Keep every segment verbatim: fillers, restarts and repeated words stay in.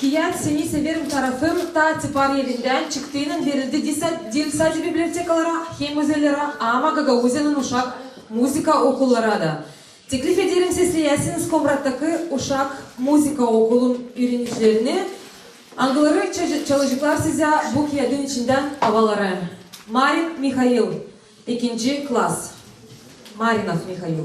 Kiyat "Seni severim" tarafı taa tipar erindän çıktıynın verildi diil sa-, diil sadä bibliotekalara hem muzeylerä, ama Gagauziyanın uşak muzıka okullara da. Teklif ederim sesleyäsiniz Komrattaki uşak muzıka okulun üürenicilerini, angıları ça-, çalaceklar sizä bu kiyadın içindän avaları. Marin Mihail, ikinci klas. Marinov Mihail.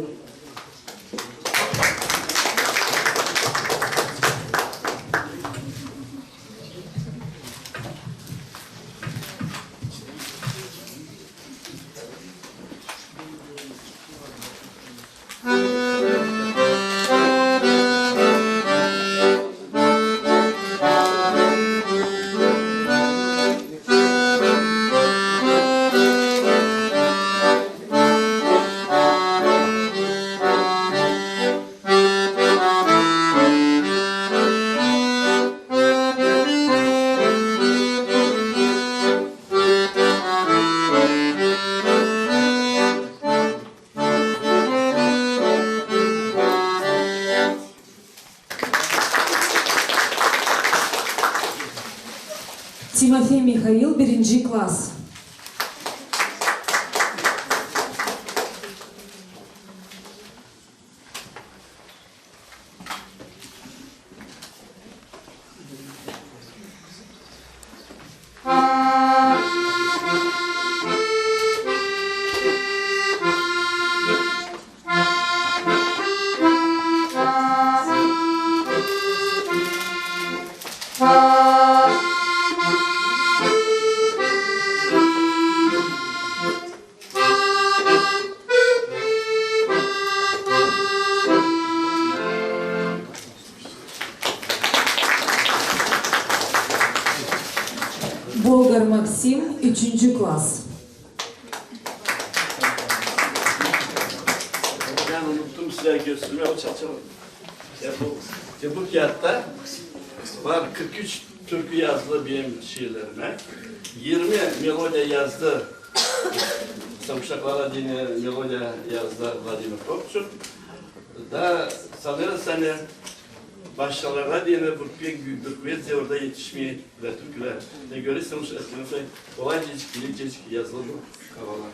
Timofey Mihail, birinci klas. Bolgar Maksim, üçüncü klas. Bän unuttum sizä göstermää, o çalçalı. Ya bu, ya bu kiyatta var kırk üç türkü yazılı benim şiirlerimä. Yirmi melodiya yazdı. Samuşaklara deyni melodiya yazdı Vladimir Topçuk. Da sanêrız, ani başkalara deyni bu pek büük bir kuvet, orada etişmeer türkülär. Ne göre Samuşak, kolaycacık, bilececik yazılı bu kavalar.